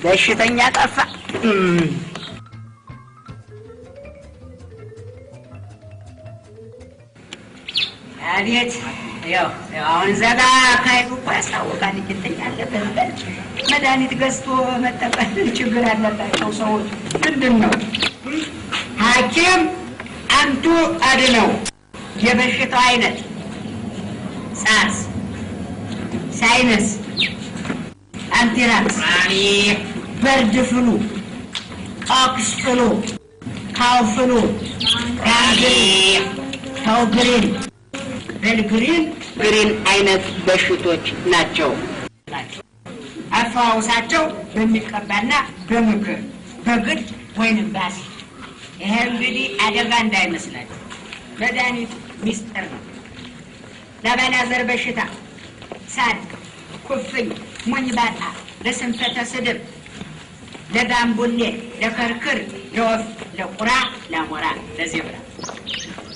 በሽተኛ ጠፋ። አቤት ያው አሁን እዛ ጋር አካሄዱ እኮ ያስታውቃል። እንትን ያለበት መድኃኒት ገዝቶ መጠቀም ችግር ያለባቸው ሰዎች ምንድን ነው? ሐኪም አንቱ አድነው። የበሽታው አይነት ሳርስ፣ sinus፣ anthrax፣ bird flu፣ ox flu፣ cow flu፣ gangrene፣ cow green green green አይነት በሽቶች ናቸው። አፈዋውሳቸው በሚቀባና በምክር በግድ ወይንም ባሲድ። ይሄ እንግዲህ አደጋ እንዳይመስላችሁ መድኃኒቱ ሚስጥር ነው። ለአባላዘር በሽታ፣ ሳል፣ ኩፍኝ፣ ሞኝ ባጣ፣ ለስንፈተ ስድብ፣ ለጋምቡሌ፣ ለከርክር፣ ለወፍ፣ ለቁራ፣ ለአሞራ፣ ለዜብራ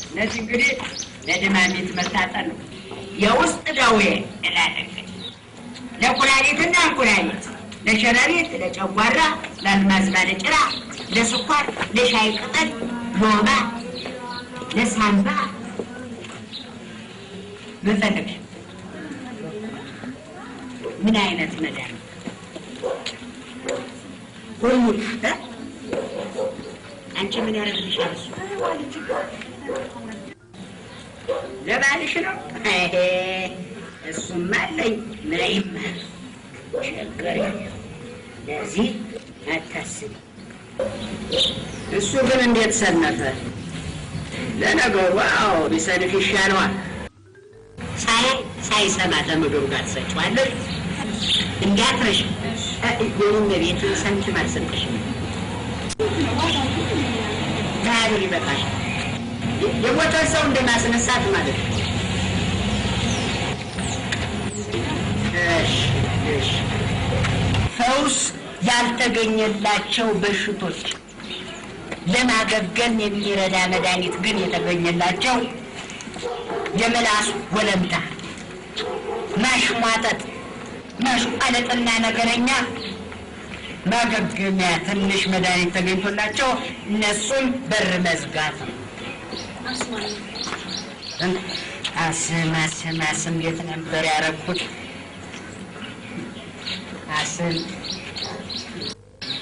እነዚህ እንግዲህ ለድማሚት መታጠን ነው። የውስጥ ደዌ እላለሁ እንግዲህ ለኩላሊትና እንኩላሊት፣ ለሸረሪት፣ ለጨጓራ፣ ለአልማዝ ባለጭራ፣ ለስኳር፣ ለሻይ ቅጠል፣ ለወባ፣ ለሳምባ። ምን ፈለግሽ? ምን አይነት መድኃኒት? ሁሉ አንቺ ምን ያደርግልሻል? እሱ ለባልሽ ነው። እሱማ አለኝ። ነይማ ችግር የለም። ለዚህ አታስቢ። እሱ ግን እንዴት ሰነፈ? ለነገሩ አዎ ቢሰንፍ ይሻለዋል። ሳይሰማ ተምግብ ጋር ትሰጪዋለሽ። እንዳትረሽ። የኔም ቤት ሳንቲም አልሰጠሽም። ዛሬ ይበቃሻል። የሞተ ሰው እንደማስነሳት ማለት ነው። እሺ እሺ። ፈውስ ያልተገኘላቸው በሽቶች ለማገገም የሚረዳ መድኃኒት ግን የተገኘላቸው የምላስ ወለምታ፣ ማሽሟጠጥ፣ ማሽቋለጥና ነገረኛ ማገገሚያ ትንሽ መድኃኒት ተገኝቶላቸው እነሱን በር መዝጋት ነው። አስም አስም አስም የት ነበር ያደረኩት? አስም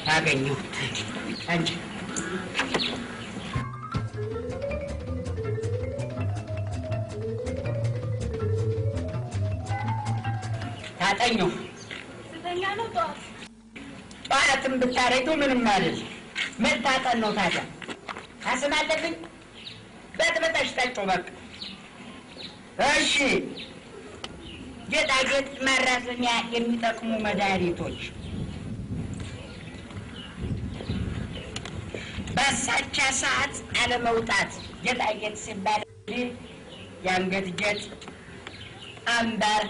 አገኘሁት። አንቺ ታጠኙ ጠዋትም ብታረጊው ምንም አይደል። መታጠን ነው ታዲያ። አስም አለብኝ። በጥብጠሽ ጠጪው በቃ። እሺ። ጌጣጌጥ ማራዘሚያ የሚጠቅሙ መድኃኒቶች በሳቻ ሰዓት አለመውጣት። ጌጣጌጥ ሲባል የአንገት ጌጥ፣ አምባር፣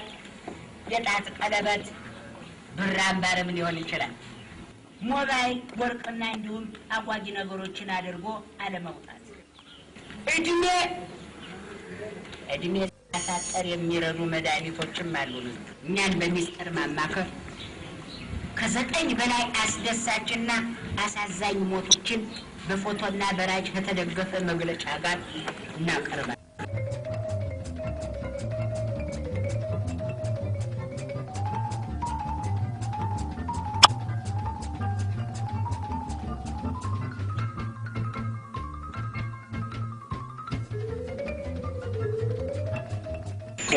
የጣት ቀለበት፣ ብር አምባርም ሊሆን ይችላል። ሞባይል፣ ወርቅና እንዲሁም አጓጊ ነገሮችን አድርጎ አለመውጣት። እድሜ ማሳጠር የሚረዱ መድኃኒቶችም አሉ። እኛን በሚስጥር ማማከር ከ9 በላይ አስደሳችና አሳዛኝ ሞቶችን በፎቶና በራጅ ከተደገፈ መግለጫ ጋር እናቀርባለን።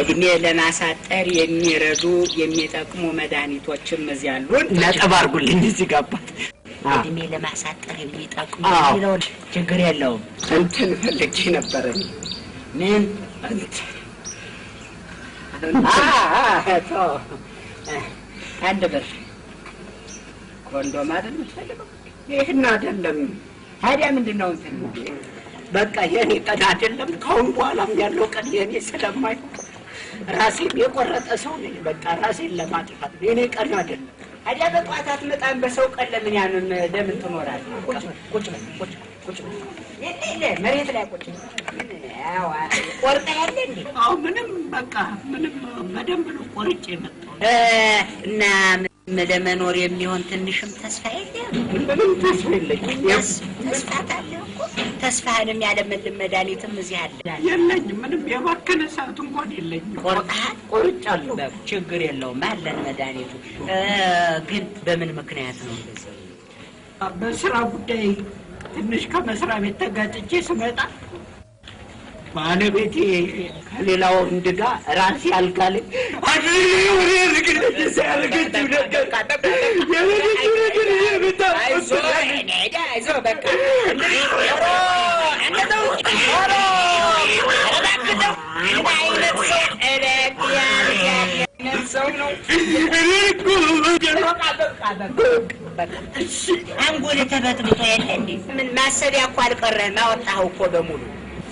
እድሜ ለማሳጠር የሚረዱ የሚጠቅሙ መድኃኒቶችም እዚህ አሉን። ነጥብ አድርጉልኝ እዚህ ጋር አባት። እድሜ ለማሳጠር የሚጠቅሙ የሚለውን ችግር የለውም። እንትን ፈልጌ ነበር እኔ። ምን? እንትን አንድ ብር ኮንዶም አይደል የምትፈልገው? ይህን አይደለም። ታዲያ ምንድን ነው እንትን? በቃ የኔ ቀን አይደለም። ከአሁን በኋላም ያለው ቀን የኔ ስለማይሆን ራሴን የቆረጠ ሰው ነኝ። በቃ ራሴን ለማጥፋት የኔ ቀን አይደለም። ታዲያ በጠዋት አትመጣም? በሰው ቀን ለምን ያንን ለምን ትኖራለህ? ቁጭ ቁጭ ቁጭ ቁጭ የለ መሬት ላይ ቁጭ ቆርጠህ ያለ እንዴ? አዎ ምንም በቃ ምንም በደንብ ነው ቆርጬ የመጣሁት። እና ለመኖር የሚሆን ትንሽም ተስፋ የለም። ምንም ተስፋ የለኝም። ተስፋ ታለ እኮ ተስፋህንም ያለመልም መድኃኒትም እዚህ አለ። የለኝም። ምንም የባከነ ሰዓት እንኳን የለኝም። ቆርጠሃል? ቆርጫለሁ። ችግር የለውም አለን መድኃኒቱ። ግን በምን ምክንያት ነው እንደዚህ? በስራ ጉዳይ ትንሽ ከመስሪያ ቤት ተጋጭቼ ስመጣ ባለቤቴ ከሌላ ወንድ ጋር ራሴ አልጋ ላይ አንጎል ተበጥብጦ የለ እንዴ? ምን ማሰቢያ እኮ አልቀረህም። አወጣኸው እኮ በሙሉ።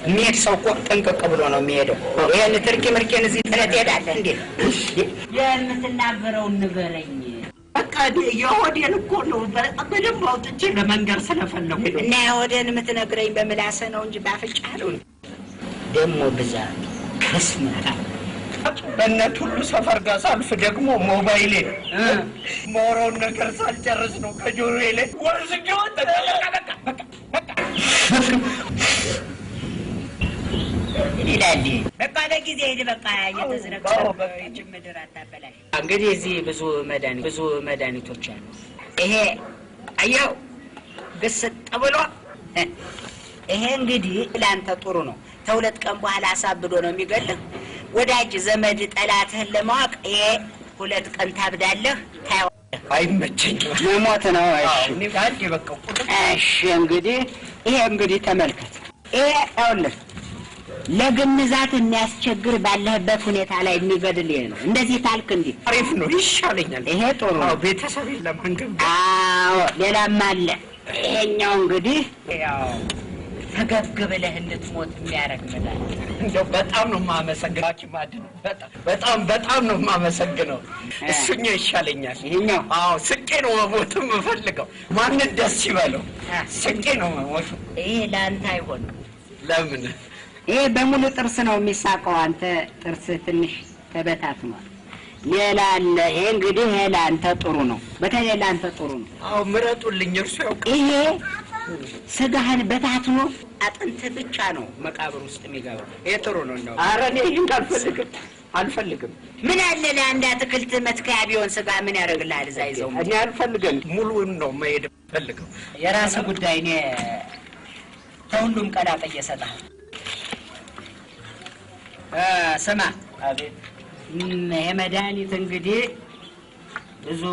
የሚሄድ ሰው እኮ ጥንቅቅ ብሎ ነው የሚሄደው። ይሄን ትርኪ ምርኪን እዚህ ጥለህ ትሄዳለህ እንዴ? የምትናገረውን ንገረኝ። በቃ የሆዴን እኮ ነው በደንብ አውጥቼ ለመንገር ስለፈለኩ ነው። እና የሆዴን የምትነግረኝ በምላስህ ነው እንጂ በአፍንጫህ ነው። ደግሞ ብዛት በስመ አብ። በእነት ሁሉ ሰፈር ጋር ሳልፍ ደግሞ ሞባይሌ የማወራውን ነገር ሳልጨርስ ነው ከጆሮዬ ላይ ወስጄ ወጣ። በቃ በቃ ይላል። በቃ በጊዜ ሂድ። በቃ እየተዝረከረከ ይህችን ምድር አታበላሽ። እንግዲህ እዚህ ብዙ መድኃኒቶች አሉ። ይሄ አየኸው ግስጥ ብሎ ይሄ እንግዲህ ለአንተ ጥሩ ነው። ተሁለት ቀን በኋላ አሳብዶ ነው የሚገልህ። ወዳጅ ዘመድ ጠላትህን ለማወቅ ይሄ 2 ቀን ታብዳለህ። ታየዋለህ። አይመቸኝም። መሞት ነው። እሺ እንግዲህ ይሄ እንግዲህ ተመልከት። ይሄ ይኸውልህ ለግንዛት የሚያስቸግር ባለህበት ሁኔታ ላይ የሚገድል ይሄ ነው። እንደዚህ ታልክ እንዲህ አሪፍ ነው፣ ይሻለኛል። ይሄ ጥሩ ነው። ቤተሰቤን ለማንገብ። አዎ ሌላም አለ። ይሄኛው እንግዲህ ያው ፈገግ ብለህ እንድትሞት የሚያደርግ መድኃኒት። እንደው በጣም ነው የማመሰግነው ሐኪም አድነው። በጣም በጣም ነው የማመሰግነው። እሱኛው ይሻለኛል። ይሄኛው? አዎ ስቄ ነው መሞት የምፈልገው። ማንን ደስ ይበለው፣ ስቄ ነው መሞት። ይሄ ለአንተ አይሆንም። ለምን? ይሄ በሙሉ ጥርስ ነው የሚሳቀው። አንተ ጥርስ ትንሽ ተበታትኗል። ሌላ አለ። ይሄ እንግዲህ ይሄ ለአንተ ጥሩ ነው። በተለይ ለአንተ ጥሩ ነው። አዎ ምረጡልኝ፣ እርሱ ያውቃል። ይሄ ስጋህን በታትኖ አጥንት ብቻ ነው መቃብር ውስጥ የሚገባው። ይሄ ጥሩ ነው። እንደው ኧረ እኔ ይሄን አልፈልግም አልፈልግም። ምን አለ ለአንድ አትክልት መትከያ ቢሆን ስጋ ምን ያደርግልሃል? እዛ ይዘው እኔ አልፈልግም። ሙሉውን ነው መሄድ የምፈልገው። የራስህ ጉዳይ። እኔ ተሁሉም ቀላቅዬ እሰጥሃለሁ። ስማ። አቤት። ይሄ መድኃኒት እንግዲህ ብዙ